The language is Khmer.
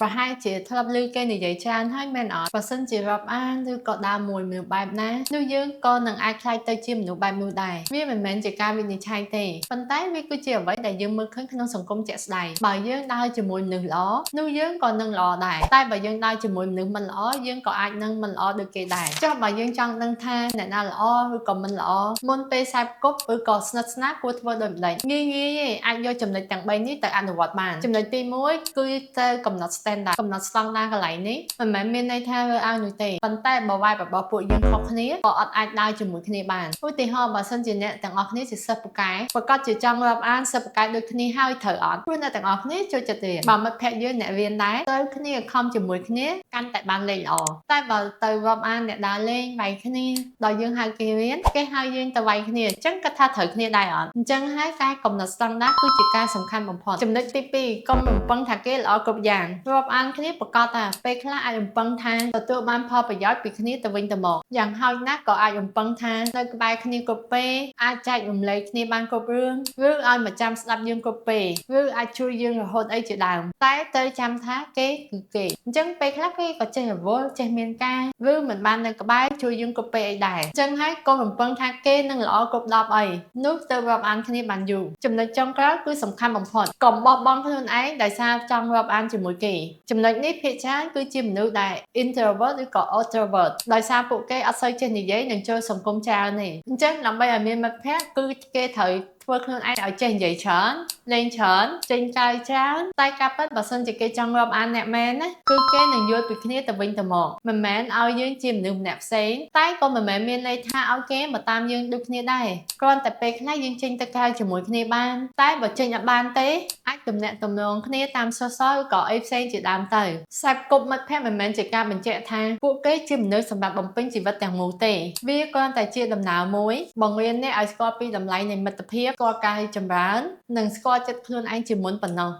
ប្រហែលជាធ្លាប់ឮគេនិយាយច្រើនហើយមែនអត់បើសិនជារាប់អានឬក៏ដើរមួយមនុស្សបែបណានោះយើងក៏នឹងអាចក្លាយទៅជាមនុស្សបែបនោះដែរវាមិនមែនជាការវិនិច្ឆ័យទេប៉ុន្តែវាគឺជាអ្វីដែលយើងមើលឃើញក្នុងសង្គមជាក់ស្ដែងបើយើងដើរជាមួយមនុស្សល្អនោះយើងក៏នឹងល្អដែរតែបើយើងដើរជាមួយមនុស្សមិនល្អយើងក៏អាចនឹងមិនល្អដូចគេដែរចុះបើយើងចង់ដឹងថាអ្នកណាល្អឬក៏មិនល្អមុនពេលខ្សែគប់ឬក៏ស្និទ្ធស្នាលគួរធ្វើដូចម្ដេចងាយងាយទេអាចយកចំណុចទាំង3នេះទៅអនុវត្តបានចំណុចទី1គឺត្រូវកំណត់ standard កំណត់ស្តង់ដារកន្លែងនេះមិនមែនមានន័យថារើឲ្យនោះទេប៉ុន្តែបើ vibe របស់ពួកយើងខុសគ្នាក៏អត់អាចដើរជាមួយគ្នាបានឧទាហរណ៍បើសិនជាអ្នកទាំងអស់គ្នាជាសិស្សពូកែប្រាកដជាចង់រាប់អានសិស្សពូកែដូចគ្នាហើយត្រូវអត់ព្រោះអ្នកទាំងអស់គ្នាចូលចិត្តរៀនបើមិត្តភក្តិយើងអ្នករៀនដែរត្រូវគ្នាខំជាមួយគ្នាកាន់តែបានលេខល្អតែបើទៅរាប់អានអ្នកដើរលេងវាយគ្នាដល់យើងហៅគេរៀនគេហៅយើងទៅវាយគ្នាអញ្ចឹងគាត់ថាត្រូវគ្នាដែរអត់អញ្ចឹងហើយការកំណត់ស្តង់ដារគឺជាការសំខាន់បំផុតចំណុចទី2កុំរំពឹងថាគេល្អគ្រប់យ៉ាងរាប់អានគ្នាប្រាកដថាពេលខ្លះអាចរំពឹងថាទទួលបានផលប្រយោជន៍ពីគ្នាទៅវិញទៅមកយ៉ាងហោចណាស់ក៏អាចរំពឹងថានៅក្បែរគ្នាគ្រប់ពេលអាចចែករំលែកគ្នាបានគ្រប់រឿងឬឲ្យមកចាំស្ដាប់យើងគ្រប់ពេលឬអាចជួយយើងរហូតអីជាដើមតែត្រូវចាំថាគេគឺគេអញ្ចឹងពេលខ្លះគេក៏ចេះរវល់ចេះមានការឬមិនបាននៅក្បែរជួយយើងគ្រប់ពេលអីដែរអញ្ចឹងហើយកុំរំពឹងថាគេនឹងល្អគ្រប់10អីនោះទៅរាប់អានគ្នាបានយូរចំណុចចុងក្រោយគឺសំខាន់បំផុតកុំបោះបង់ខ្លួនឯងដោយសារចង់រាប់អានជាមួយគេចំណុចនេះភាគច្រើនគឺជាមនុស្សដែល introvert ឬក៏ extrovert ដោយសារពួកគេអត់សូវចេះនិយាយនិងចូលសង្គមច្រើនទេអញ្ចឹងដើម្បីឲ្យមានមិត្តភក្តិគឺគេត្រូវធ្វើខ្លួនឯងឲ្យចេះនិយាយច្រើនលេងច្រើនចេញកាយច្រើនតែការពិតបើសិនជាគេចង់រាប់អានអ្នកមែនណាគឺគេនឹងយល់ពីគ្នាទៅវិញទៅមកមិនមែនឲ្យយើងជាមនុស្សម្នាក់ផ្សេងតែក៏មិនមែនមានន័យថាឲ្យគេមកតាមយើងដូចគ្នាដែរគ្រាន់តែពេលខ្លះយើងចេញទៅក្រៅជាមួយគ្នាបានតែបើចេញអត់បានទេអាចទំនាក់ទំនងគ្នាតាម social ឬក៏អីផ្សេងជាដើមទៅខ្សែគប់មិត្តភក្តិមិនមែនជាការបញ្ជាក់ថាពួកគេជាមនុស្សសម្រាប់បំពេញជីវិតទាំងមូលទេវាគ្រាន់តែជាដំណើរមួយបង្រៀនអ្នកឲ្យស្គាល់ពីតម្លៃនៃមិត្តភាពស្គាល់ការរីកចម្រើននិងស្គាល់ចិត្តខ្លួនឯងជាមុនប៉ុណ្ណោះ។